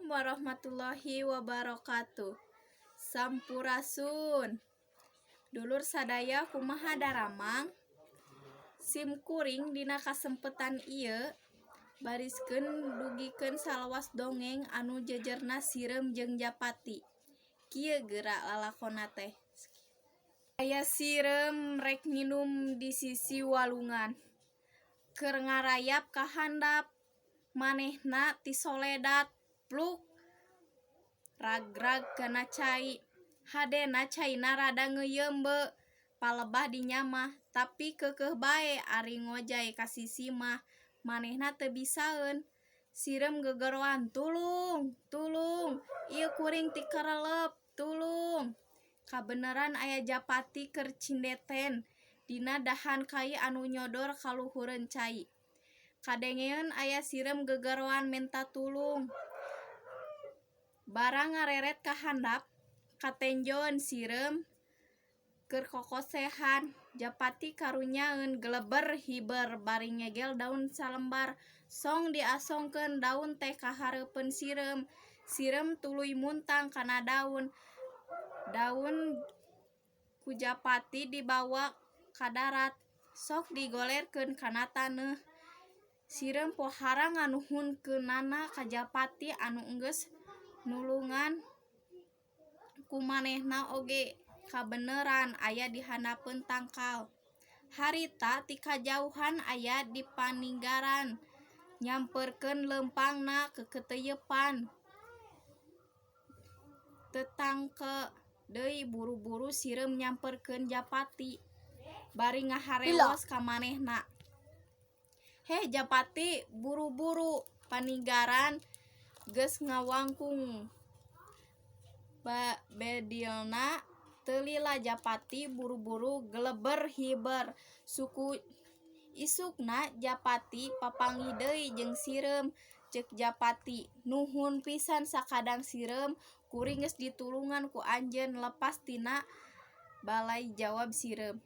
Assalamualaikum warahmatullahi wabarakatuh. Sampurasun. Dulur sadaya, kumaha daramang? Sim kuring dina kasempetan ieu bariskeun dugikeun salawas dongeng anu jejerna sireum jeung japati. Kieu geura lalakonna teh. Aya sireum rek nginum di sisi walungan. Keur ngarayap ka handap, manehna tisoledat, pluk ragrag kana cai. Hadena caina rada ngeuyeum palebah dinya mah, tapi keukeuh bae ari ngojay ka sisi mah manehna teu bisaeun. Sireum gegeroan, "Tulung, tulung, ieu kuring tikarelep, tulung." Kabeneran aya japati keur cindeten dina dahan kai anu nyodor ka luhureun cai. Kadengeeun aya sireum gegeroan menta tulung. Barang ngareret ka handap, katenjoeun sireum keur kokosehan. Japati karunyaeun, geleber hiber bari ngegel daun salembar. Song diasongkeun daun teh ka hareupeun sireum. Sireum tuluy muntang kana daun. Daun ku japati dibawa ka darat, sok digolerkeun kana taneuh. Sireum pohara nganuhunkeunana ka japati anu enggeus nulungan ku manehna oge kabeneran aya di handapeun tangkal. Harita ti kajauhan aya di paninggaran nyamperkeun leumpangna kekeuteuyepan. Teu tangke deui, buru-buru sireum nyamperkeun japati bari ngaharewos ka manehna. "Heh japati, buru-buru, paninggaran geus ngawangkung bedilna." Teu lila japati buru-buru geleber hiber. Suku isukna japati papanggih deui jeung sireum. Ceuk japati, "Nuhun pisan sakadang sireum, kuring geus ditulungan ku anjeun lepas tina balai." Jawab sireum,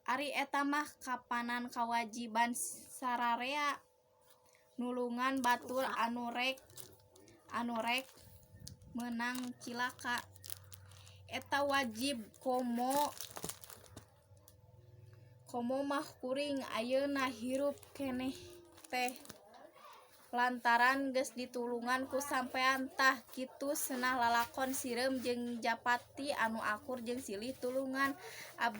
"Ari eta mah kapanan kawajiban sararea nulungan batur anu rek meunang cilaka. Eta wajib, komo komo mah kuring ayeuna hirup keneh teh lantaran geus ditulungan ku sampean." Tah kitu cenah lalakon sireum jeung japati anu akur jeung silih tulungan. Abdi.